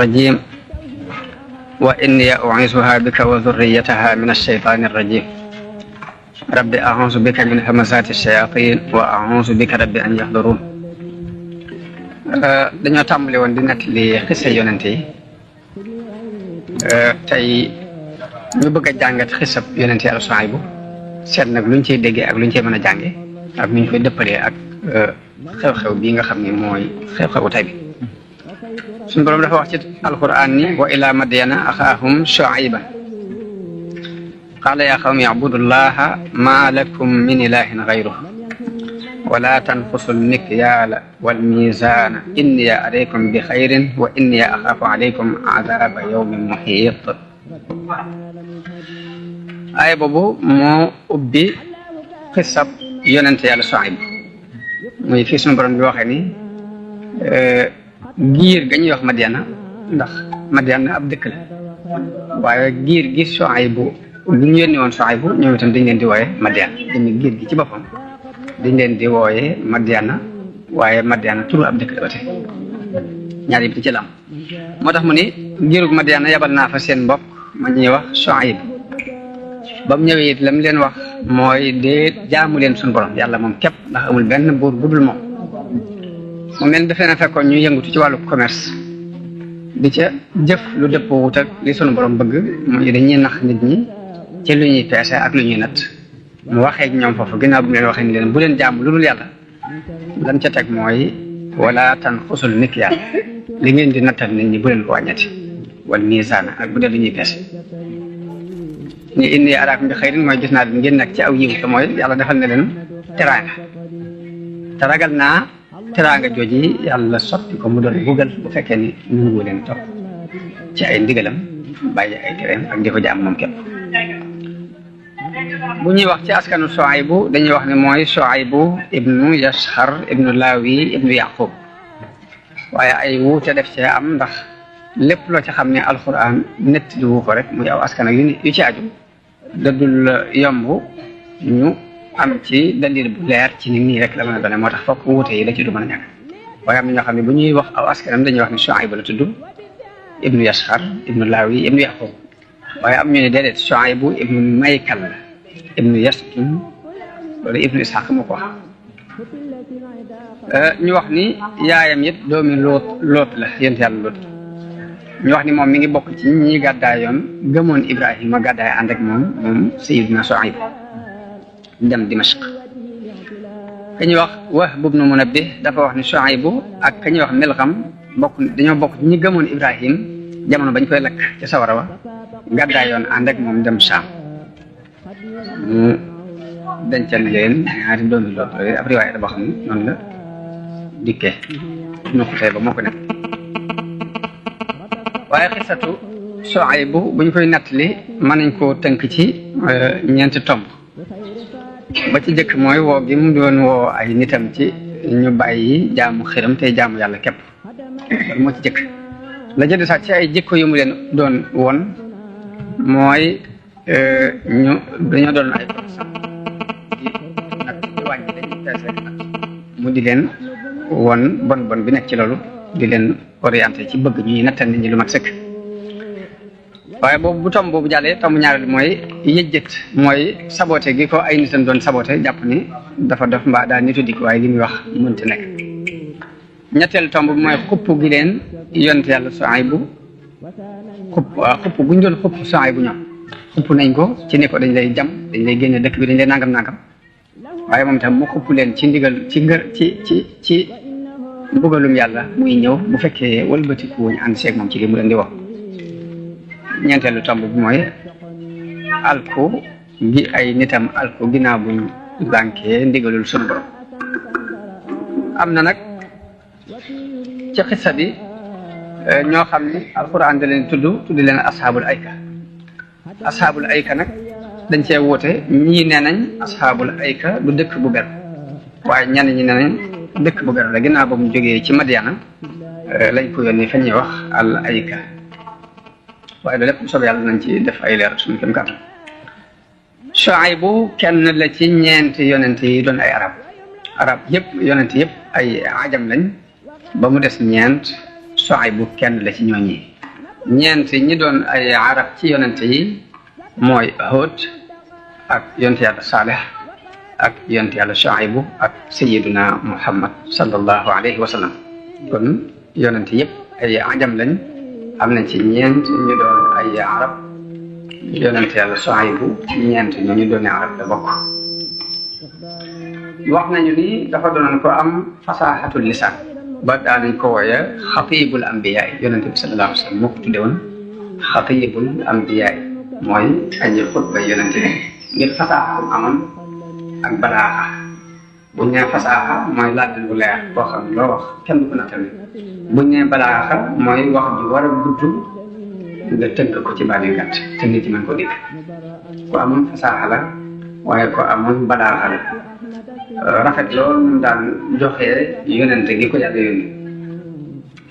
الرجيم وإني أعيذها بك وذريتها من الشيطان الرجيم رب أعوذ بك من همزات الشياطين وأعوذ بك رب أن يحضرون dañoo tàmbali woon di nettali xisa yonente yi tey ñu bëgg a jàngat xisab yonente Yàlla Suaybu seet nag luñ ciy déggee ak luñ ciy mën a jànge ak luñ koy dëppalee ak xew-xew bii nga xam ne mooy xew-xewu tey bi suñu boroom dafa wax ci alquran ni wa ila madyana axaahum shuayban qaala yaa qawmi ibudullaha ma lakum min ilahin gayruhu wala tanqusu almikyaala walmizaana inni araykum bi xayrin wa inni axaafu alaykum adaaba yawmin muhiit aaya boobu moo ubbi xisab yonente Yàlla Suaybu muy fii suñu boroom bi waxee ni giir ga ñuy wax Madyana ndax Madyana ab dëkk la waaye giir gi Suaybu gi ñu yónni woon Suaybu ñoom itam dañ leen di wooye Madyana jëmmi giir gi ci boppam dañ leen di wooye Madyana waaye Madyana turu ab dëkk la ba tey ñaar yëpp di ci lam moo tax mu ni giirug Madyana yabal naa fa seen mbokk ma ñuy wax Suaybu ba mu ñëwee it lam leen wax mooy dee jaamu leen suñu borom yàlla moom képp ndax amul benn buur bu dul moom mu mel ni dafee na fekkoon ñu yëngutu ci wàllu commerce di ca jëf lu dëpp wut ak li sunu borom bëgg muy dañuy nax nit ñi ci lu ñuy peese ak lu ñuy natt mu waxee ak ñoom foofu ginnaaw bi mu leen waxee ni leen bu leen jaamu lu dul yàlla lan ca teg mooy wala tanqusul mikyaal li ngeen di nattal nit ñi bu leen ko wàññati wal miizaana ak bu dee lu ñuy peese ni inni araakum bi xayrin mooy gis naa leen ngeen nekk ci aw yiw te mooy yàlla defal na leen teraanga te ragal naa teraanga jooji yàlla soppi ko mu doon bugal bu fekkee ni nangu leen topp ci ay ndigalam bàyyi ay tereem ak di ko jaam moom képp bu ñuy wax ci askanu Suaybu dañuy wax ne mooy Suaybu ibnu Yashar ibnu Lawi ibnu Yaqub waaye ay wuute def cee am ndax lépp loo ci xam ne alquran nett li wu ko rek muy aw askan ak yu ci aju dadul yomb ñu am ci dalil bu leer ci ni nii rek la mën a doone moo tax fokk wuute yi la ci du mën a ñàkk waaye am na ñoo xam ne bu ñuy wax aw askanam dañuy wax ne Suaybu la tudd ibnu Yashar ibnu Lawi ibnu Yaqub waaye am ñu ne déedéet Suaybu ibnu Maykal la ibnu Yaskin loolu ibnu Ishaq moo ko wax ñu wax ni yaayam it doomi Loot la yonent Yàlla Loot ñu wax ni moom mi ngi bokk ci ñi gàddaayoon gëmoon Ibrahima gàddaay ànd ak moom Sayyidina Suaybu dem Dimashq ka ñuy wax Wahb ibn Munabbih dafa wax ni Suaybu ak ka ñuy wax Milgham dañoo bokk ci ñi gëmoon Ibrahim jamono bañ koy lakk ca sawara wa gàddaayoon ànd ak moom dem Saam mu dencal leen ñaari doomi Loot ab riwaaya da boo xam ne noonu la dikkee Ibnu Xutayba moo ko nekk waaye xisatu Suaybu bu ñu koy nattali mën nañ koo tënk ci ñeenti tomb ba ci jëkk mooy woo gi mu doon woo ay nitam ci ñu bàyyi jaamu xiram tey jaamu yàlla képp loolu moo ci jëkk la jënd sax ci ay jikko yu mu leen doon woon mooy ñu dañoo doon ay di wàññi dañuy peese mu di leen won bon bon bi nekk ci loolu di leen orienté ci bëgg ñuy nattal nit ñi lu mat sëkk waaye boobu bu tomb boobu jàllee tomb ñaareel mooy yëjjët mooy saboté gi ko ay nitam doon saboté jàpp ni dafa dof mbaa daal nitu dikk waaye li muy wax mënti nekk ñetteel tomb bi mooy xupp gi leen yonent Yàlla Suaybu xupp guñ doon xupp Suaybu ñoom xupp nañ ko ci ni ko dañ lay jam dañ lay génne dëkk bi dañ lay nangam waaye moom itam mu xupp leen ci ndigal ci mbugalum yàlla muy ñëw bu fekkee wëlbatiku wuñ ànd seeg moom ci li mu leen di wax ñeenteelu tomb bi mooy alku gi ay nitam alku ginnaaw buñ lànkee ndigalul sunu borom am na nag ci xissa bi ñoo xam ni alquran da leen tudd leen asxaabul ayka nag dañ cee woote ñii nee nañ asxaabul ayka du dëkk bu ber waaye ñenn ñi nee nañ dëkk bu ber la ginnaaw ba mu jógee ci Madyana lañ ko yónni fa ñuy wax al ayka waaye loolu lépp bu soobee yàlla nañ ci def ay leer suñu kem kàttan Suaybu kenn la ci ñeenti yonent yi doon ay arab yëpp yonent yëpp ay ajam lañ ba mu des ñeent Shuaybu kenn la ci ñooñi ñeent ñi doon ay arab ci yonente yi mooy Hud ak yonent yàlla Salih ak yonent yàlla Shuaybu ak sayyiduna Muhammad sallallahu alayhi wa sallam kon yonente yëpp ay ajam lañ am nañ ci ñeent ñu doon ay arab yonent yàlla Shuaybu ci ñeent ñu doon arab la bokk wax nañu ni dafa doonoon ko am fasahatul lisan ba daanañ ko wooye xatibul ambiyaay yonente bi sallallahu alayhi wa sallam moo ko tudde woon xatibul ambiyaay mooy aji xutba yonente bi ngir fasaaxa amoon ak balaaxa buñ nee fasaaxa mooy làddin bu leer boo xam ne loo wax kenn du ko nattali buñ nee balaaxa mooy wax ju war a gudd nga tënk ko ci baat yu gàtt te nit ñi mën ko dégg ku amoon fasaaxa la waaye ko amoon balaaxa la rafet loolu mu daan joxee yonente gi ko yàlla yónni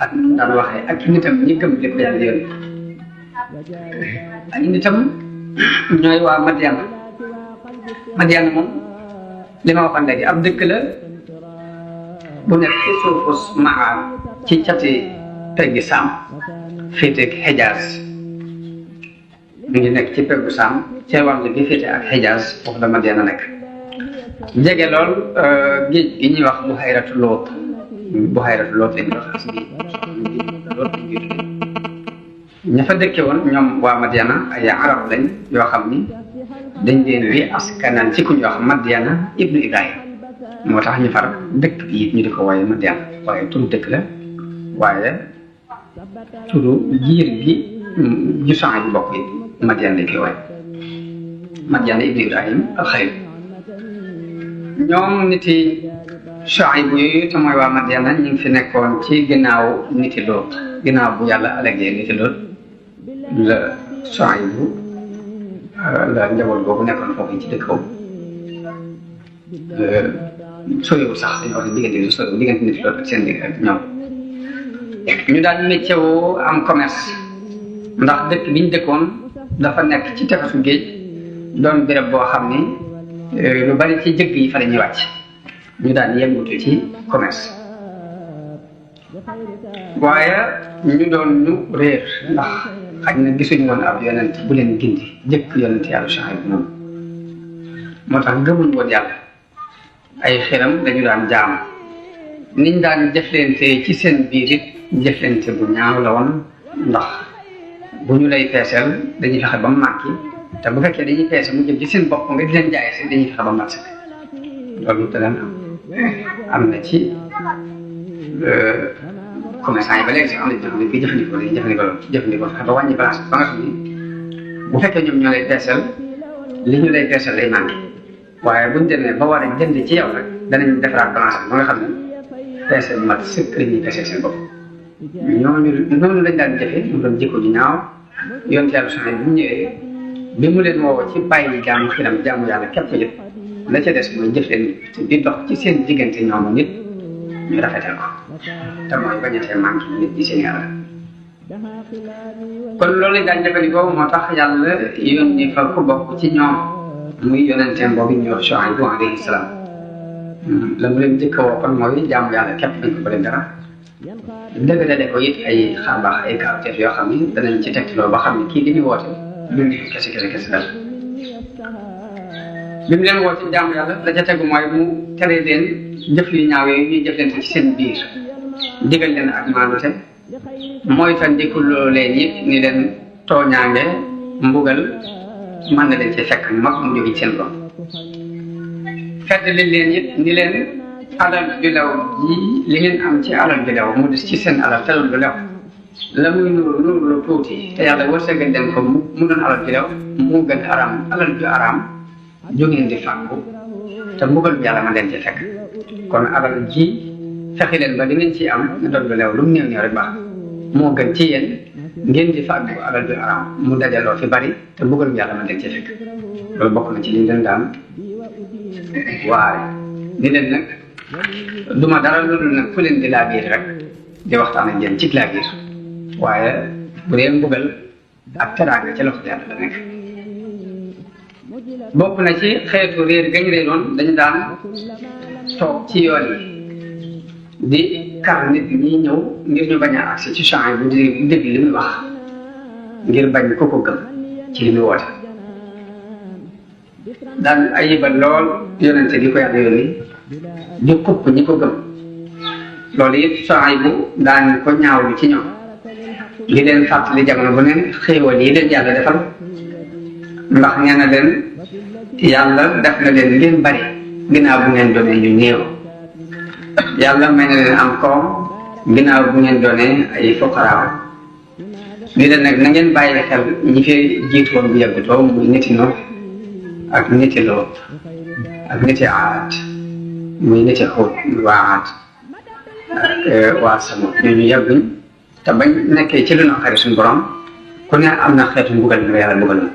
ak daan waxee ak nitam ñi gëm li ko yàlla yónni ay nitam ñooy waa Madiana moom li ma waxoon léegi ab dëkk la bu nekk ci suufu Maar ci cati peggi Saam féete ak Xijaaz mi ngi nekk ci peggu Saam ci wàll bi féete ak Xijaaz foofu la Madiana nekk jege lool géej gi ñuy wax Buhayratu Loot lañ wax si lool ña fa dëkke woon ñoom waa Madiana ay arab lañ yoo xam ni dañ leen wi askanal ci ku ñu wax Madiana ibnu Ibrahim moo tax ñu far dëkk bi it ñu di ko wooye Madiana waaye turu dëkk la waaye turu jiir gi jusant bi bokk it Madiana lañ koy wooye Madiana ibnu Ibrahim al-Khalil ñoom niti Shuaybu yooyu te mooy waa Madiana ñu ngi fi nekkoon ci ginnaaw niti Loot ginnaaw bu yàlla alagee niti Loot la Shuaybu la njaboot boobu nekkoon foofu ci dëkk boobu soriwul sax dañoo wax ne diggante bi soriwul diggante niti Loot ak seen digg ak ñoom ñu daal métier woo am commerce ndax dëkk bi ñu dëkkoon dafa nekk ci tefesu géej doon béréb boo xam ni lu bari ci jëgg yi fa la ñuy wàcc ñu daan yëngatu ci commerce waaye ñu doon ñu réer ndax xaj na gisuñu woon ab yonent bu leen gindi jëkk yonent yàlla Shuayb moom moo tax gëmuñ woon yàlla ay xiram dañu daan jaam niñ daan jëflante ci seen biir it jëflante bu ñaaw la woon ndax bu ñu lay peeseel dañuy fexe ba mu màkki te bu fekkee dañuy peese mu jëm ci seen bopp nga di leen jaay si dañuy fexe ba mu màkk loolu te daan am na ci commerçant yi ba léegi sax am na ñoo xam ne koy jëfandikoo dañuy jëfandikoo fexe ba wàññi balance ba nga xam ni bu fekkee ñoom ñoo lay peeseel li ñu lay peeseel lay manqué waaye buñ demee ba war a jënd ci yow rek danañ defaraat balance ba nga xam ne peeseel mat sëkk la ñuy peeseel seen bopp ñooñu noonu lañ daan jëfee mu doon jikko ju ñaaw yoon yàlla soxna bi mu ñëwee bi mu leen woo ci bàyyi jaamu xiram jaamu yàlla képp yëpp la ca des mooy jëf leen di dox ci seen diggante ñoomu nit ñu rafetal ko te mooy bañatee manqué nit di seen yàlla kon loolu lañ daan jëfandikoo moo tax yàlla yónni fa ku bokk ci ñoom muy yonenteem boobu ñu wax Shuaybu alayhi salaam la mu leen njëkk a woo kon mooy jaamu yàlla képp bañ ko bëri dara dëgg la de ko it ay xarbaax ay kawteef yoo xam ni danañ ci tegtaloo ba xam ne kii li ñu woote lu ngi kese dal bi mu leen woo ci jaamu yàlla la ca tegu mooy mu tere leen jëf yu ñaaw yooyu ñuy jëflante ci seen biir digal leen ak maanute mooy tan ndikuloo leen it ni leen tooñaange mbugal mën na leen ci fekk mag mu jóge ci seen bopp fedd leen it ni leen alal ju lew ji li ngeen am ci alal ju lew mu des ci seen alal te lu lew la muy nuru lu tuuti te yàlla wërsëgal leen ko mu doon alal ju lew mu gën araam alal ju araam ju ngeen di fàggu te mbugal bi yàlla ma leen ci fekk kon alal ji fexe leen ba li ngeen ciy am nga doon lu lew lu mu néew néew rek baax moo gën ci yéen ngeen di fàggu alal ju araam mu dajaloo fi bari te mbugal bi yàlla ma leen ci fekk loolu bokk na ci liñ leen daan waare ni leen nag duma dara loolu nag ku leen di laa biir rek di waxtaan ak yéen ci laa biir waaye bu dee mbugal ak teraanga ci loxo yàlla la nekk bokk na ci xeetu réer gañ réeroon dañu daan toog ci yoon yi di kar nit ñi ñëw ngir ñu bañ a agsi ci Shuayb bu di dégg li muy wax ngir bañ ko ko gëm ci li muy woote daan ayibal lool yonente gi ko yàlla yónni di xupp ñi ko gëm loolu it Shuayb bu daan ko ñaawlu ci ñoom li leen fàttali jamono bu ne xéewal yi leen yàlla defal ndax nee na leen yàlla def na leen ngeen bari ginnaaw bu ngeen doonee ñu néew yàlla may na leen am koom ginnaaw bu ngeen doonee ay fuqaraaw li leen nag na ngeen bàyyi xel ñi fi jiitoon bu yàggutoo muy niti Nuux ak niti Loot ak niti Aad muy niti Huud waa Aad ak waa Samud ñooñu yàgguñ te bañ nekkee ci lu naqari suñu borom ku ne am na xeetu mbugal bi yàlla mbugal na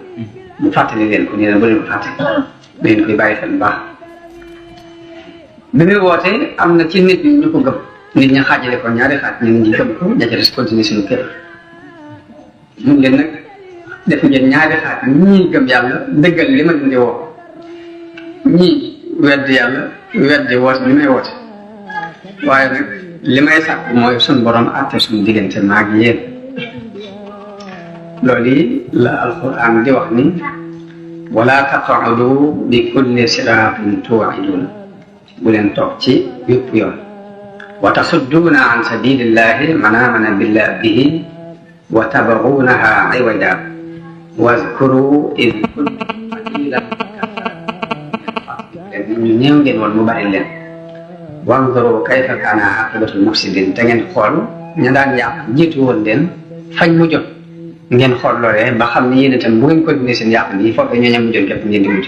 mu fàttali leen ko nii leen bu leen ko fàtte leen koy bàyyi xel bu baax bi muy woote am na ci nit ñi ñu ko gëm nit ñi xaajale ko ñaari xaaj ñenn ñi gëm ko ña ca des continuer suñu kër mun leen nag def ngeen ñaari xaaj ñii gëm yàlla dëggal li ma leen di woo ñii weddi yàlla weddi woote li may woote waaye nag li may sàkk mooy suñu borom àtte suñu diggante maag yéen loolu yi la alquran di wax ni wala taqaudu bi kulli siraatin tuu'iduun bu leen toog ci yëpp yoon wa tasudduuna an sabilillahi man aamana bihi wa tabghuunaha iwaja wazkuru id kuntum qaliilan ñu néew ngeen woon mu bari leen wanzuru kayfa kaana aqibatul mufsidin te ngeen xool ña daan yàq jiitu woon leen fañ mu jot ngeen xool loolee ba xam ne yéen itam bu ngeen continuer seen yàq nii foofu ñoo ñam mu jot képp ngeen di mujj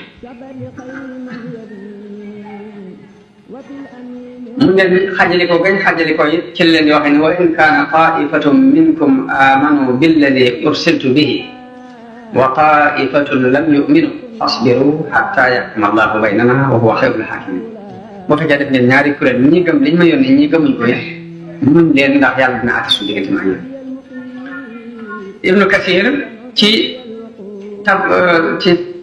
mu ngeen xajali ko gañ xajali ko it ci leen yoo xam ne wa in kaana taifatun minkum amanu billadi ursiltu bihi wa taifatun lam yuminu fasbiru hatta yaxkuma allahu baynana wa huwa xayrul hakimin boo fekkee def ngeen ñaari kuréel ñi gëm liñ ma yónnee ñi gëmuñ ko yëpp muñ leen ndax yàlla dina àtte suñu diggante ma ñoom Ibnu Kathir ci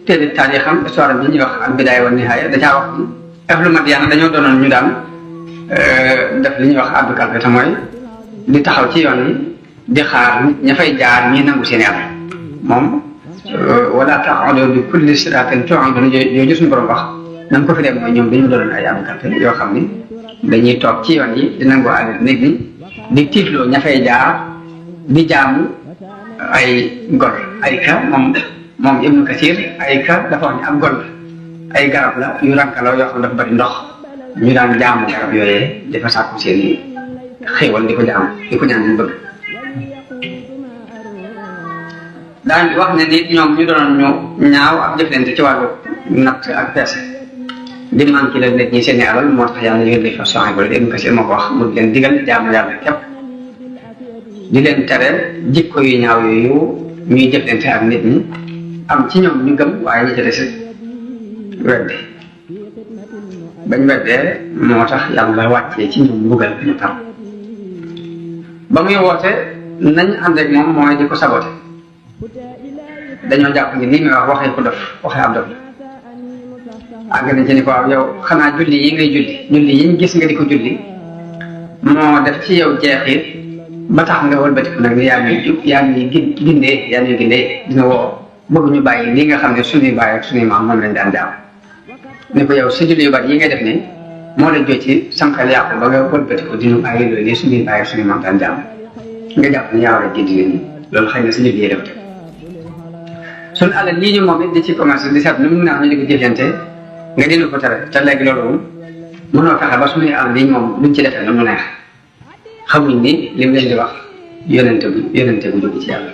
téere taarixam histoire bi ñuy wax al bidaaya wa nihaaya da caa wax ni ahlu Madyan dañoo doonoon ñu daan def li ñuy wax abdu kalfe te mooy di taxaw ci yoon yi di xaar nit ña fay jaar ñi nangu seen yàlla moom wala taqudu bi kulli siraatin tuu'iduun yooyu suñu borom wax na nga ko fi dem mooy ñoom dañu doonoon ay abdu kalfe yoo xam ni dañuy toog ci yoon yi di nangu àll nit ñi di tiitloo ña fay jaar di jaamu ay gol ay ka moom Ibnu Kathir ay ka dafa wax ne ab gol ay garab la yu rankaloo yoo xam dafa bari ndox ñu daan jaamu garab yooyee dafa sàkku seen i xéewal di ko jaamu di ko ñaan ñu bëgg daan wax ne nit ñoom ñu doon ñu ñaaw ak jëflante ci wàllu natt ak peese di manqué la nit ñi seen i alal moo tax yàlla yónni fa Shuayb ba Ibnu Kathir moo ko wax mu leen digal jaamu yàlla képp di leen tere jikko yu ñaaw yooyu ñuy jëflante ak nit ñi am ci ñoom ñu gëm waaye ñi ci des weddi bañ weddee moo tax yàlla wàccee ci ñoom mbugal ñu tar ba muy woote nañ ànd ak moom mooy di ko sabote dañoo jàpp ni nii muy wax waxee ko dof waxee ab dof la àgg nañ ci ni ko waaw yow xanaa julli yi ngay julli yiñ gis nga di ko julli moo def ci yow jeexit ba tax nga wëlbatiku nag ni yaa ngi gindee dina woo bëgg ñu bàyyi lii nga xam ne suñuy bàyyi ak suñuy maam moom lañ daan jaam ni ko yow sa julli yu bari yi ngay def ni moo lañ jot ci sànqal yàqu ba nga wëlbatiku dinu bàyyi loolu lii suñuy bàyyi ak suñuy maam daan jaam nga jàpp ni yaa war a gindi leen loolu xëy na sa julli yi def te suñu alal lii ñu moom it di ci commencé di seet nu mu neex ñu di ko jëflante nga dina ko tere te léegi loolu moom mënoo fexe ba suñuy alal lii moom luñ ci defee nu mu neex xamuñ ni lim leen di wax yonente bu jóge ci yàlla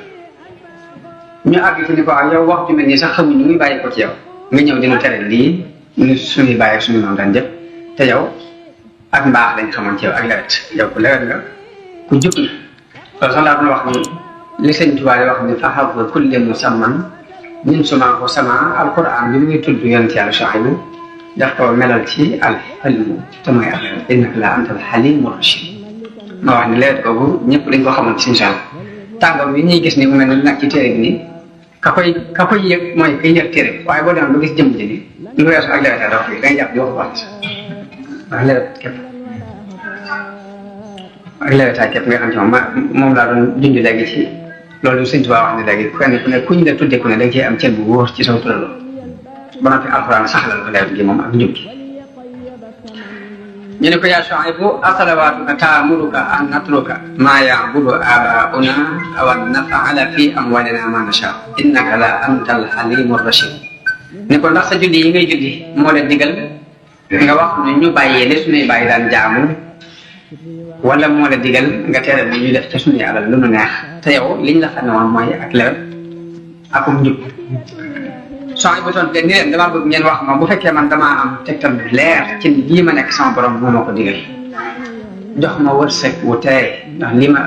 ñu àgg ci ni ko ak yow wax ju mel nii sax xamuñ ni muy bàyyi ko ci yow nga ñëw dina tere lii ñu suñuy bàyyi ak suñu maam daan jëf te yow ak mbaax lañ xamoon ci yow ak lewet yow ku lewet nga ku jub na loolu sax laa doon wax ni li sëñ Tuubaa wax ni fa xaw kulli musamman ñun suma ko sama alquran bi muy tudd yonent yàlla Shuayb daf ko melal ci alxalimu te mooy ak lewet innaka la anta alxalimu rachid ma wax ni lewet googu ñëpp dañ ko xamoon ci suñu saal tàngoor bi ñuy gis ni mu mel ne nag ci téere bi nii ka koy yëg mooy kay yëg téere waaye boo demee ba gis jëmm ji ni lu weesu ak lewet dafa fi dangay jàpp di wax wax ndax lewet képp ak lewetaay képp nga xam ci moom laa doon junj léegi ci loolu Sëñ Tuubaa wax ne léegi kenn ku ne kuñ la tuddee ku ne da nga cee am cër bu wóor ci sama turandoo ba noppi alxuraan saxalal ko lewet gi moom ak njub gi ñu ne ko yaa Shuaybu asalawaatuka taamuruka an natruka maa ya'budu aabaa'una aw an naf'ala fi amwaalina maa nashaa innaka la antal haliimur rashiid ne ko ndax sa julli yi ngay julli moo leen digal nga wax ñu bàyyee li suñuy bàyyi daan jaamu wala moo la digal nga tere bi ñu def ca suñuy alal lu nu neex te yow liñ la xam ne woon mooy ak lewet akum njub soxna bu toon te ni leen damaa bëgg ngeen wax ma bu fekkee man damaa am tegtal bu leer ci lii ma nekk sama borom moo ma ko digal jox ma wërsëg wu teey ndax lii ma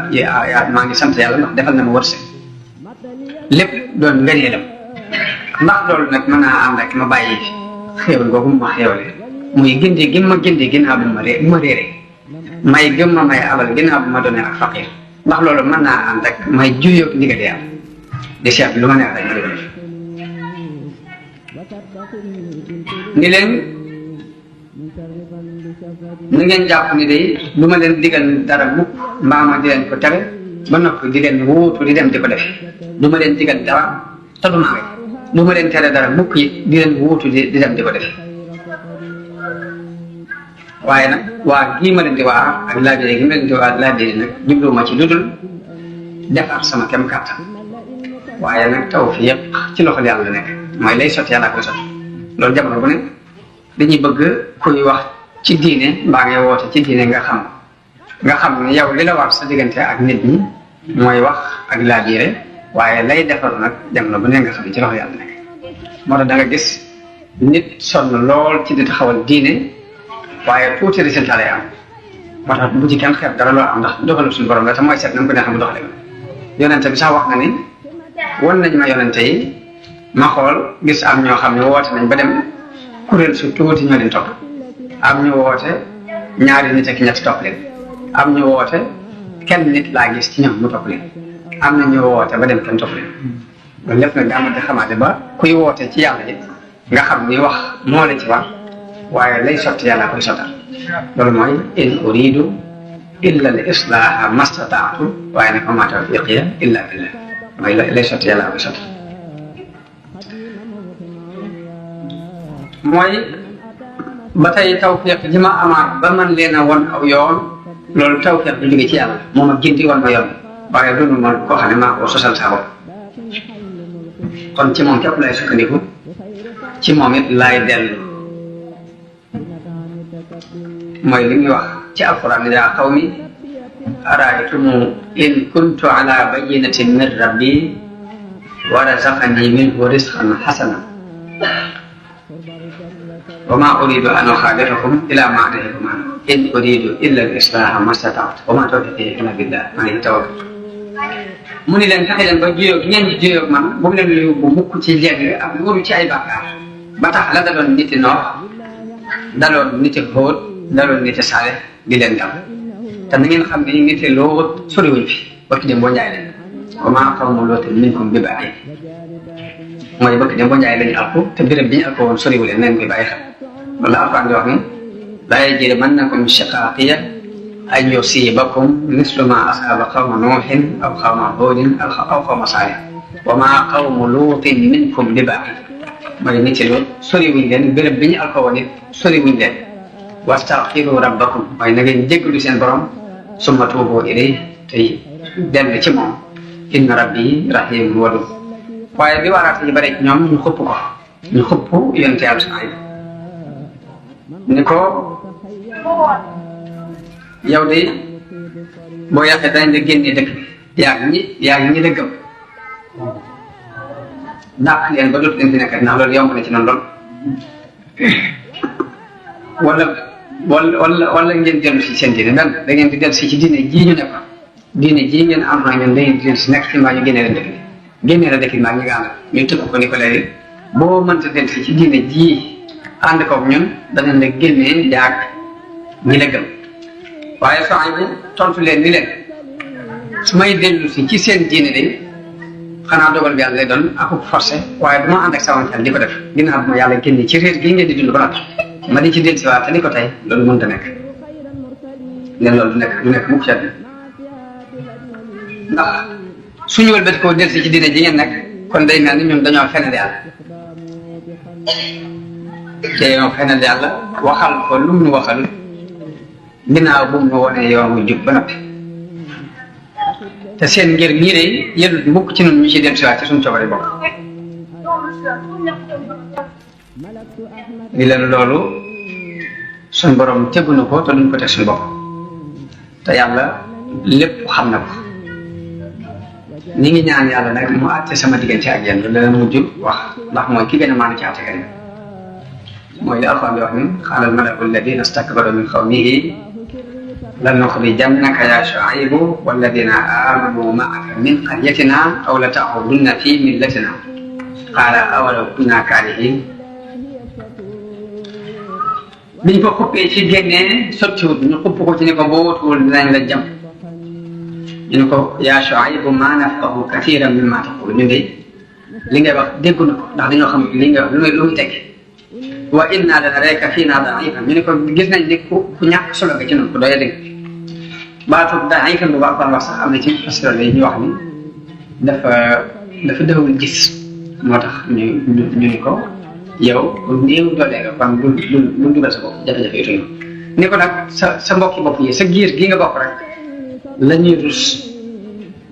maa ngi sant yàlla ndax defal na ma wërsëg lépp doon ngëneelam ndax loolu nag mën naa am rek ma bàyyi xéewal googu ma xéewale muy gindi gi ma gindi ginnaaw bu ma réere may gëm ma may alal ginnaaw bu ma doonee ak faqir ndax loolu mën naa am rek may juyoog ndigal yàlla di seet lu ma neex rek ma di ko def ni leen na ngeen jàpp ni day du ma leen digal dara mukk mbaa ma di leen ko tere ba noppi di leen wuutu di dem di ko def du ma leen digal dara te du maa du ma leen tere dara mukk yi di leen wuutu di dem di ko def waaye nag waa gii ma leen di waa ak laabire gi ma leen di waa laabire nag jubluwuma ci lu dul defar sama kem kàttan waaye nag tawfiq ci loxol yàlla la nekk mooy lay sotti yàlla koy sotti loolu jamono bu ne dañuy bëgg kuy wax ci diine mbaa ngay woote ci diine nga xam ne yow li la war sa diggante ak nit ñi mooy wax ak laabire waaye lay defar nag jamono bu ne nga xam ne ci loxol yàlla nekk moo tax da nga gis nit sonn lool ci di taxawal diine waaye tuuti résultat lay am moo tax bu ci kenn xeeb dara loolu am ndax dogalu suñu borom la te mooy seet na mu ko neexee mu doxalee yonente bi sax wax na ni wan nañ ma yonente yi ma xool gis am ñoo xam ne woote nañ ba dem kuréel su tuuti ñoo leen topp am ñu woote ñaari nit ak ñett topp leen am ñu woote kenn nit laa gis ci ñoom mu topp leen am na ñu woote ba dem kenn topp leen loolu lépp nag daa ma di xamaate ba kuy woote ci yàlla ji nga xam ni wax moo la ci war waaye lay sotti yàlla koy sottal loolu mooy in uridu illa al islaha mastataatu waaye nag ma tawfiqiya illa billah mooy lay sotti yàlla koy sottal mooy ba tey tawfiq ji ma amaat ba man leen a won aw yoon loolu tawfiq bu jóge ci yàlla moom ak gindi woon ma yoon waaye loolu moom koo xam ne maa ko sosal saa bopp kon ci moom képp lay sukkandiku ci moom it laay dellu mooy li ñuy wax ci alquran yaa qawmi araaytum in kuntu ala bayyinatin min rabbi wa razaqani minhu rizqan hasana wa ma uridu an ukhalifakum ila ma anhaakum anhu in uridu illa al-islaha ma stata'tu wa ma tawfiqi illa billah alayhi tawakkaltu mu ni leen fexe leen ba juyóog ngeen di juyóog man bu mu leen lu yóbbu mukk ci jégg ak wóoru ci ay bàkkaar ba tax la daloon niti Noox daloon niti Hóot daloon niti Saalix di leen dal te na ngeen xam ne niti Lóot soriwuñ fi bakki dem boo njaay leen wa maa qawmu Lootin minkum bi ba'iid mooy bakki dem boo njaay lañu alku te béréb bi ñu alko woon soriwu leen nañ koy bàyyi xel loolu la Alxuraan di wax ni laa yajrimannakum shiqaaqi an yusiibakum mislu maa asaaba qawma Nuuhin aw qawma Huudin aw qawma Saalih wa maa qawmu Lootin minkum bi ba'iid mooy nit ci loolu soriwuñ leen béréb bi ñu alko woon it soriwuñ leen wastaghfiru rabbakum mooy na ngeen jéggalu seen borom summa tuubu ilayhi tey dellu ci moom inna rabbi rahiim wadud waaye bi waaraate yi bare ci ñoom ñu xupp ko ñu xupp yonent yàlla Shuayb ni ko yow de boo yàqee dañ la génnee dëkk bi yaa ngi ñi la gëm dàq leen ba dootu leen fi nekk ndax loolu yomb na ci noonu lool wala ngeen dellu si seen diine benn da ngeen di dellu si ci diine jii ñu nekk diine jii ngeen am na ngeen da ngeen di dellu si nekk ci mbaa ñu génnee leen dëkk bi génnee la dëkk bi mbaa ñu ngi ànd ñu tëkk ko ni ko léegi boo mënta dellu si ci diine jii ànd koog ñun danañ la génnee yaag ñi la gëm waaye Shuayb bu tontu leen ni leen su may dellu si ci seen diine de xanaa dogal bi yàlla lay doon ak forcé waaye du ma ànd ak sama xel di ko def ginnaaw bi ma yàlla génne ci réer gi ngeen di dund ba noppi ma di ci dellusiwaat te ni ko tey loolu mënut a nekk ne loolu du nekk mukk seet ndax suñu wëlbati koo del si ci diine ji ngeen nekk kon day mel ni ñun dañoo fenal yàlla te yow fenal yàlla waxal ko lu mu nu waxal ginnaaw bu mu nu wonee yoon wu jub ba noppi te seen ngir ñii de yëlut mbukk ci ñun ñu ci dem si waat ci suñu coobare bopp li leen loolu suñ borom tegu na ko te duñ ko teg suñu bopp te yàlla lépp xam na ko ñi ngi ñaan yàlla nag mu àtte sama diggante ak yéen loolu la mujj wax ndax mooy ki gën a maanu ci àtte kat mooy li Alxuraan di wax ni qaala al-mala'u alladina stakbaru min qawmihi lanuxrijannaka ya Shuaybu walladina amanu ma'aka min qaryatina aw la ta'udunna fi millatina qaala awalaw kunna kaarihin biñ ko xuppee ci génnee sottiwut ñu xupp ko ci ni ko boo wutuwul dinañ la jam ñu ne ko yaa Shuaybu maa nafqahu kathiran mimma taqulu ñu de li ngay wax dégguñu ko ndax dañoo xam li nga lu muy teg wa inna lanaraaka fiinaa da'iifan ñu ne ko gis nañ ni ku ñàkk solo nga ci noonu ku doy dégg baatu da'iifan bu baax wax sax am na ci fasira yi ñu wax ni dafa dawul gis moo tax ñu ni ko yow néew doole nga kon bul dugal sa bopp jafe-jafe yu tuuti ni ko nag sa mbokki bopp yi sa giir gi nga bokk rek la ñuy rus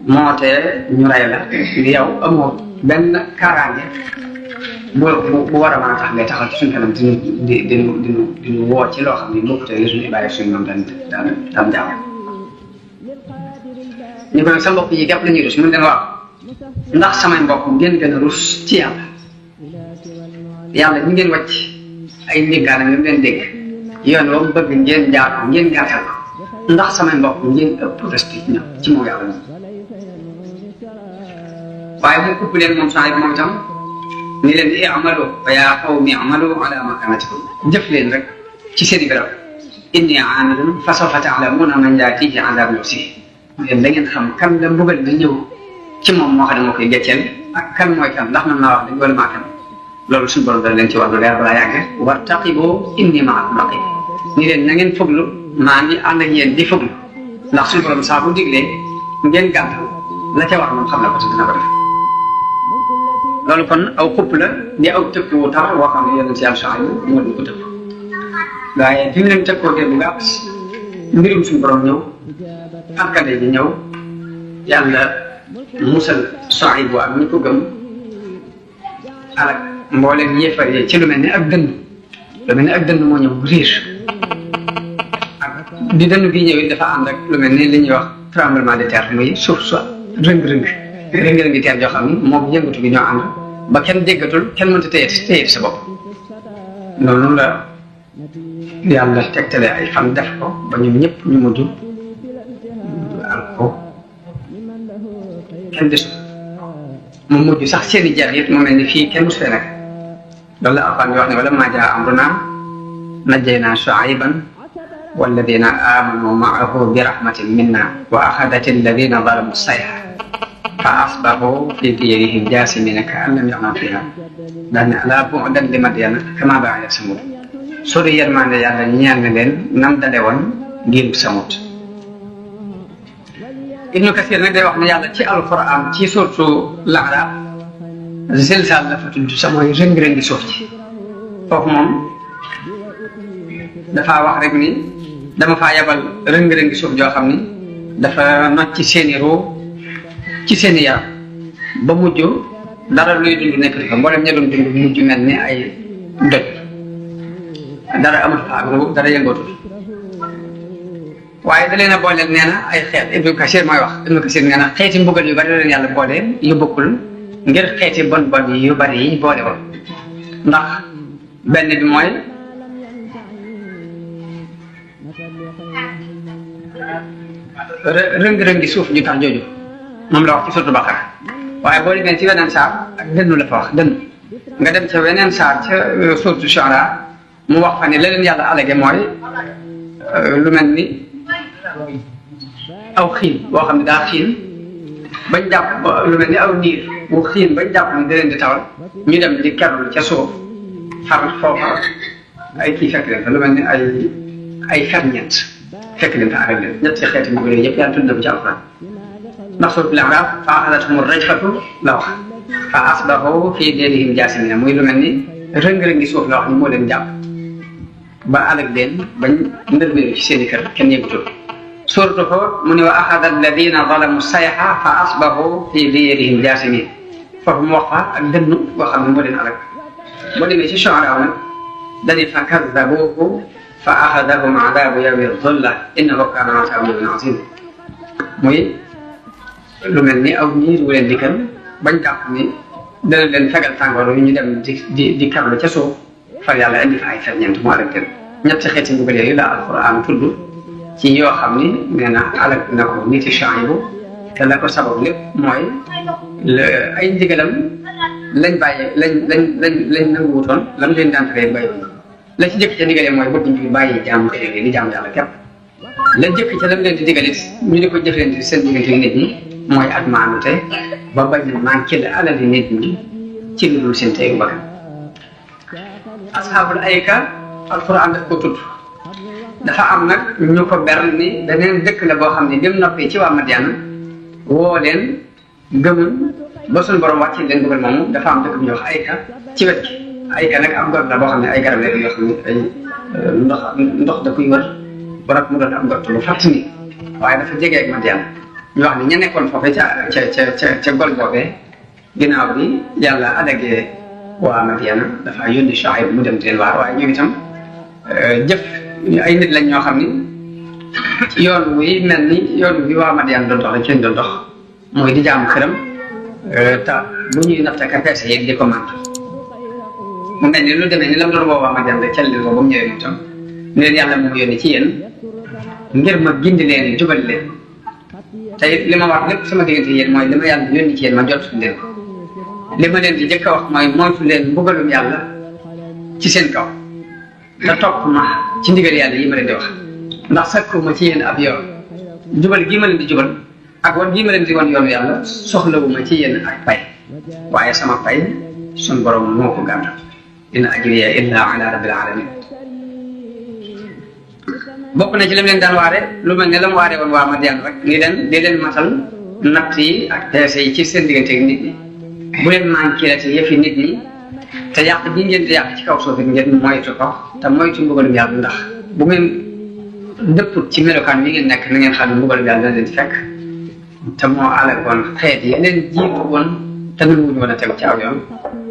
moo tee ñu rey la ngir yow amoo benn kaaraange bu war a mën a tax ngay taxaw ci suñu kanam di woo ci loo xam ne mbokk te li suñu ibaay suñu moom daan jàmm ñu ko nag sa mbokk yi képp la ñuy rus mun leen waaw ndax samay mbokk ngeen gën a rus ci yàlla ñu ngeen wàcc ay ndéggaanam yu leen dégg yoon boobu bëgg ngeen jaar ko ngeen gàttal ko ndax samay mbokk ngeen ëpp respect ñoom ci moom yàlla moom waaye mu ëpp leen moom saa moom itam ni leen di amalu fa yaa qawmi amalu ala makanatikum jëf leen rek ci seen i béréb inni aamilun fa sawfa ta'lamuuna man yaatiihi azaabun yu'ziihi leen da ngeen xam kan la mbugal bi ñëw ci moom moo xam ne moo koy gëcceel ak kan mooy kan ndax man naa wax dëgg wala maa kan loolu suñu borom dana leen ci wax lu leer balaa yàgg wartaqibu inni ma'akum raqib ni leen na ngeen foglu maa ngi ànd ak yéen di foglu ndax suñu borom saa bu diglee ngeen gàttal la ca war moom xam na ko te dina ko def loolu kon aw xupp la di aw tëkk wu tar woo xam ne yonent si yàlla Shuayb moo di ko tëkk waaye fi mu leen tëkkoo dee bu gàtt mbirum suñu borom ñëw alkade bi ñëw yàlla musal Shuayb ak ñi ko gëm alak mbooleem yéefar yi ci lu mel ne ak dënn moo ñëw riir ak di dënn gi ñëw it dafa ànd ak lu mel ne li ñuy wax tremblement de terre muy suuf sa rëng-rëng gi teer joo xam ni moom yëngatu gi ñoo ànd ba kenn déggatul kenn mënta téye sa bopp noonu la yàlla tegtale ay fan def ko ba ñun ñëpp ñu mujj al ko kenn desul mu mujj sax seeni jeex it mu mel ni fii kenn musu fee nag loolu la Alxuraan bi wax ne wala maa jaa amrunaa najjaynaa Shuayban walladina amanu maahu bi rahmatin minna wa axadat alladina zalamu sayha fa asbahu fi diyarihim jaasimina ka an lam yaxnaw fiha daal ne alaa bu'dan li Madyana kamaa ba'ada Samud sori yërmande yàlla ñaan na leen nam dale woon ngir Samud Ibnu Kasiir nag day wax ne yàlla ci alquran ci suuratu Al-A'raaf zilzaal la fa tudd sa mooy rëng-rëngi suuf ci foofu moom dafaa wax rek ni dama faa yabal rëng-rëngi suuf joo xam ni dafa nocc ci seeni ruu ci seeni yaram ba mujj dara luy dund nekk di fa mboolem ña doon dund mujj mel ni ay doj dara amatu fa ak ruu dara yëngootul waaye da leen a booleel nee na ay xeet Ibnu Kasiir mooy wax Ibnu Kasiir nee na xeeti mbugal yu bari la leen yàlla boole yu bokkul ngir xeeti bon yu bari yi boole woon ndax benn bi mooy rëng-rëngi suuf ñu tax jooju moom la wax ci suuratu Baqara waaye boo demee ci weneen saar ak dënnu la fa wax dënn nga dem ca weneen saar ca suuratu Shu'ara mu wax fa ne la leen yàlla alage mooy lu mel ni aw xiin boo xam ne daa xiin bañ jàpp lu mel ni aw niir bu xiin bañ jàpp ni da leen di tawal ñu dem di kerlu ca suuf far foofa ay kii fekk leen fa lu mel ni ay ferñeent fekk leen fa arak leen ñetti xeeti mbugal yooyu yëpp yàlla tudd na ko ci alquran ndax suuf bi Araaf fa axadathum rajfatu la wax fa asbahu fi diyaarihim jaasimiina muy lu mel ni rëng-rëngi suuf la wax ni moo leen jàpp ba alag leen bañ ndërmeelu ci seen i kër kenn yëgutul suuratu Huud mu ne wa axada alladina zalamu sayha fa asbahu fi diyaarihim jaasimiin foofu mu wax fa ak dënnu boo xam ne moo leen alag boo demee ci Shu'araa nag dañuy fa kazzabuuhu fa axadahum adaabu yawmi zulla innahu kaana azaabu yawmin aziim muy lu mel ni aw niir wu leen dikkal bañ jàpp ni dana leen fegal tàngoor yu ñu dem di kablu ca suuf far yàlla indi fa ay ferñeent mu alag leen ñetti xeeti mbugal yooyu la alquran tudd ci yoo xam ni nee na alag na ko niti Shuaybu te la ko sabab lépp mooy ay ndigalam lañ bàyyi lañ nangu wutoon lam leen daan tere bàyyi la ci jëkk ca ndigalee mooy bëgg ñu bàyyi jaamu xëy di jaamu yàlla képp la jëkk ca lam leen di digalee ñu di ko jëflante seen diggante nit ñi mooy ak maanute ba bañ a manqué la alali nit ñi ci lu dul seen teyu bakkan asxaabul ayka alquran daf ko tudd dafa am nag ñu ko ber ni beneen dëkk la boo xam ne dem noppee ci waa Madiana woo leen gëmul ba suñu borom wàcc leen dugal moomu dafa am dëkk bu ñuy wax ayka ci wet gi ayka nag am garab la boo xam ne ay garab la yoo xam ne ay ndox da koy wër ba nag mu doon am gott lu fàtt ni waaye dafa jege ak Madiana ñu wax ni ña nekkoon foofee ca gol boobee ginnaaw bi yàlla adagee waa Madiana dafa yónni Shuayb mu dem di leen waar waaye ñoom itam jëf ay nit lañ ñoo xam ni yoon wi mel ni yoon wi waa Madiana doon dox lañ ci lañ doon dox mooy di jaamu xëram te bu ñuy natt ak peese yi di ko mànt mu mel ni lu demee ni lam doon boo waa Madiana rek cal leen ko ba mu ñëwee itam ne leen yàlla moo yónni ci yéen ngir ma gindi leen jubal leen te it li ma wax lépp sama diggante yéen mooy li ma yàlla yónni ci yéen ma jot leen li ma leen di njëkk a wax mooy moytu leen mbugalum yàlla ci seen kaw te topp ma ci ndigal yàlla yi ma leen di wax ndax sakkuma ci yéen ab yoon jubal gii ma leen di jubal ak wan gii ma leen di wan yoonu yàlla soxlawuma ci yéen ak pay waaye sama pay suñ borom moo ko gàttal in ajriya illa ala rabbil alamin bokk na ci lim leen daan waare lu mel ne la mu waare woon waa Madiana rek ni leen di leen matal natt yi ak peese yi ci seen diggante ak nit ñi bu leen manqué la ci yëfi nit ñi te yàq bi ngeen di yàq ci kaw suuf ngeen moytu ko te moytu mbugalum yàlla ndax bu ngeen dëpput ci melokaan yi ngeen nekk na ngeen xam ne mbugalum yàlla dana leen di fekk te moo alagoon xeet yi leen jiitu woon te nanguwuñu woon a tegu ci aw yoon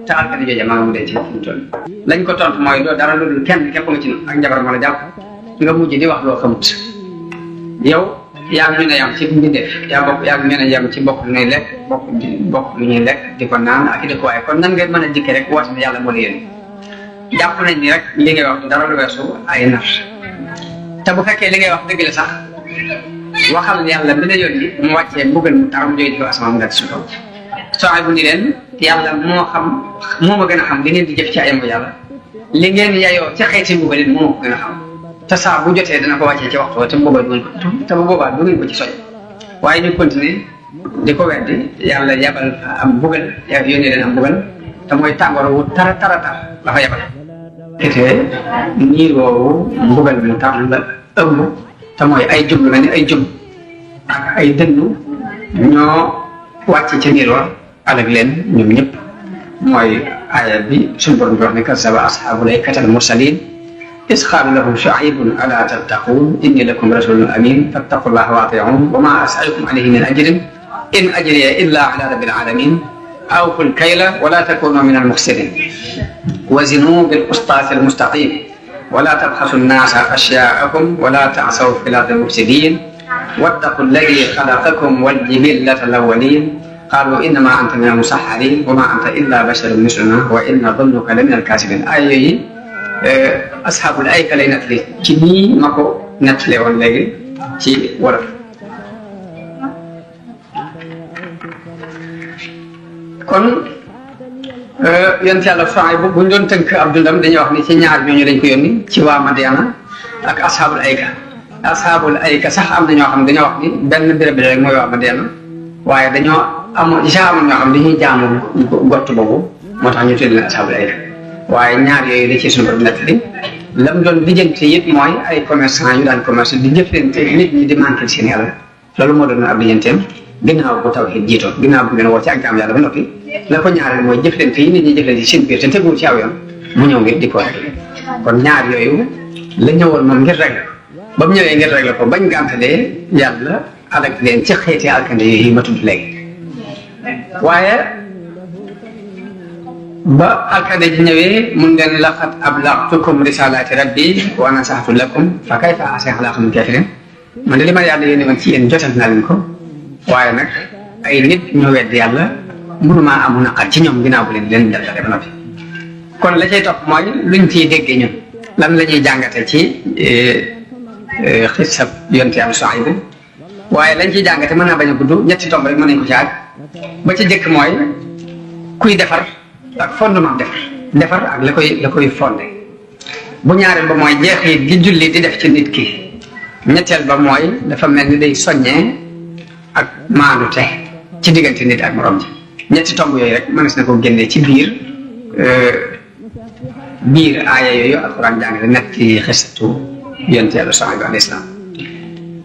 te alkati jooje maa nga mu dee ci fi mu toll lañ ko tontu mooy doo dara lu dul kenn képp nga ci ak njabar moo la jàpp nga mujj di wax loo xamut yow yaa ngi ñu ne yam ci mbindeef yaa ngi ñu ne yam ci bokk lu ñuy lekk bokk lu ñuy lekk di ko naan ak di ko waaye kon nan ngeen mën a dikkee rek woote ne yàlla moo la yéen jàpp nañ ni rek li ngay wax dara lu weesu ay nar te bu fekkee li ngay wax dëgg la sax waxal yàlla bi la yónni mu wàccee mbugal mu tar mu jógee di ko asamaan mu dal ci kaw soo bu ni leen yàlla moo ma gën a xam li ngeen di jëf ci ay mooy yàlla li ngeen yayoo ci xeeti mbugal it moo ma ko gën a xam te saa bu jotee dana ko wàccee ci waxtu te mbugal du ngeen ko te bu boobaa du ngeen ko ci soñ waaye ñu continuer di ko weddi yàlla yabal am mbugal yónnee leen am mbugal te mooy tàngoor wu tara la fa yabal te niir woowu mbugal mu tar la ëmb te mooy ay jum lu mel ni ay jum ak ay dënnu ñoo wàcc ci niir wa alag leen ñoom ñëpp mooy aaya bi suñu borom bi wax ne kazzaba ashaabul aykatil mursaliin إذ قال لهم شعيب ألا تتقون إني لكم رسول أمين فاتقوا الله وأطيعون وما أسألكم عليه من أجر إن أجري إلا على رب العالمين أوفوا الكيل ولا تكونوا من المخسرين وزنوا بالقسطاس المستقيم ولا تبخسوا الناس أشياءهم ولا تعصوا في الأرض مفسدين واتقوا الذي خلقكم والجبلة الأولين قالوا إنما أنت من المسحرين وما أنت إلا بشر مثلنا وإن ظنك لمن الكاذبين أي asxaabul ayka lay nettali ci nii ma ko nettalee woon léegi ci wolof kon yonent yàlla Shuayb bu buñ doon tënk ab dundam dañuy wax ni ci ñaar ñooñu lañ ko yónni ci waa Madiana ak asxaabul ayka sax am na ñoo xam dañoo wax ni benn béréb bi rek mooy waa Madiana waaye dañoo amoon ñoo xam dañuy jaamu gott boobu moo tax ñu tudd leen asxaabul ayka waaye ñaar yooyu la ci suñu borom nettali lam doon lijjanti it mooy ay commerçant yu daan commerce di jëflante nit ñi di manqué seen yàlla loolu moo doon ab lijjanteem ginnaaw bu tawhid jiitoo ginnaaw bu ngeen woo ci ak jaam yàlla ba noppi la ko ñaareel mooy jëflante yi nit ñi jëflante seen biir te tegul ci aw yoon mu ñëw ngir di ko réglé kon ñaar yooyu la ñëwoon moom ngir réglé ba mu ñëwee ngir réglé ko bañ gàntalee yàlla alak leen ci xeeti alkande yi ma tudd léegi waaye ba alkande ji ñëwee mun leen laqad ablagtukum risalati rabbi wa nasahtu lakum fa kayfa asa ala qawmin kafirin man de li ma yàlla yéene woon ci yéen jotal naa leen ko waaye nag ay nit ñoo wedd yàlla mënumaa amu naqar ci ñoom ginnaaw bu leen jàllale ba noppi kon la cay topp mooy luñ ciy déggee ñun lan la ñuy jàngate ci xisab yonte yàlla Suayb waaye lañ ciy jàngate mën naa bañ a gudd ñetti tomb rek mën nañ ko ci àgg ba ci jëkk mooy kuy defar ak fondement defar ak la koy fondé bu ñaareel ba mooy jeexit gi julli di def ci nit ki ñetteel ba mooy dafa mel ni day soññee ak maandute ci diggante nit ak morom ji ñetti tomb yooyu rek mënees na ko génnee ci biir aaya yooyu alquran jàngale nekk ci xisatu yonent yàlla Suayb alayhi salaam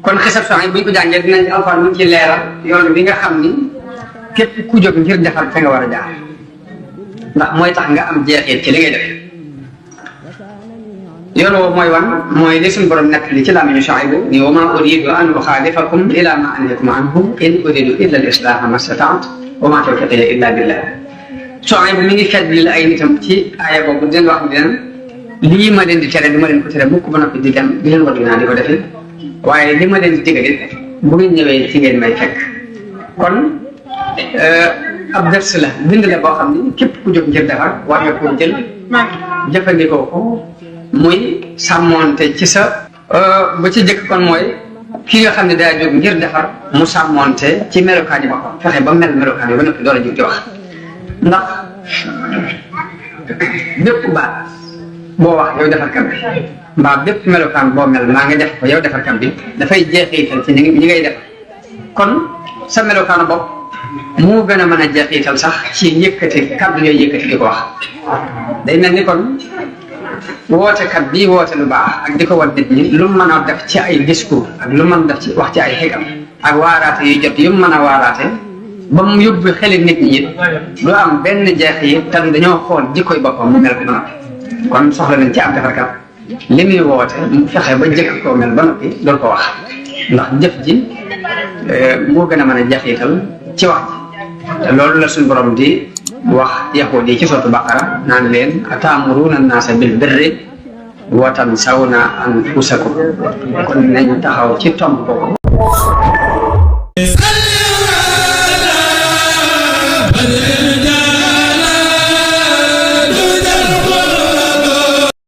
kon xisab Suayb bu ñu ko jàngee dinañ alquran mu ci leeral yoon bi nga xam ni képp ku jóg ngir defar fa nga war a jaar ndax mooy tax nga am jeexit ci li ngay def yoon woowu mooy wan mooy li suñu borom nekk li ci làmmiñu Suayb ni wa maa uriidu an uxaalifakum ilaa maa anhaakum anhu in uriidu illa al-islaaha ma stata'tu wa maa tawfiiqii illaa billaah Suayb mi ngi fedd li ay nitam ci aaya boobu di leen wax ne lii ma leen di tere du ma leen ko tere mukk ba noppi di dem di leen war dinaa di ko defi waaye li ma leen di digal bu ngeen ñëwee ci ngeen may fekk kon ab ders la bind la boo xam ni képp ku jóg ngir defar war nga koo jël jëfandikoo ko muy sàmmoonte ci sa ba ci jëkk kon mooy ki nga xam ne daa jóg ngir defar mu sàmmoonte ci melokaan yi boppam fexe ba mel melokaan yi ba noppi door a jóg di wax ndax bépp baat boo wax yow defarkat bi mbaa bépp melokaan boo mel maa nga def ko yow defarkat bi dafay jeexital ci ñi ngay defar kon sa melokaanu bopp moo gën a mën a jeexital sax ci yëkkati kàddu yooyu yëkkati di ko wax day mel ni kon wootekat bi woote lu baax ak di ko war nit ñi lu mën a def ci ay discours ak lu mën def ci wax ci ay xigam ak waaraate yu jot yu mën a waaraate ba mu yóbbu xeli nit ñi it du am benn jeex yi te dañoo xool jikkoy boppam mu mel ko ba noppi kon soxla nañ ci am defarkat li muy woote mu fexe ba jëkk koo mel ba noppi doon ko wax ndax jëf ji moo gën a mën a jeexital ci wax ji te loolu la suñu borom di wax yahuud yi ci sotu Baqara naan leen ataamuruuna naasa bil birri wa tansawna anfusakum kon nañ taxaw ci tomb boobu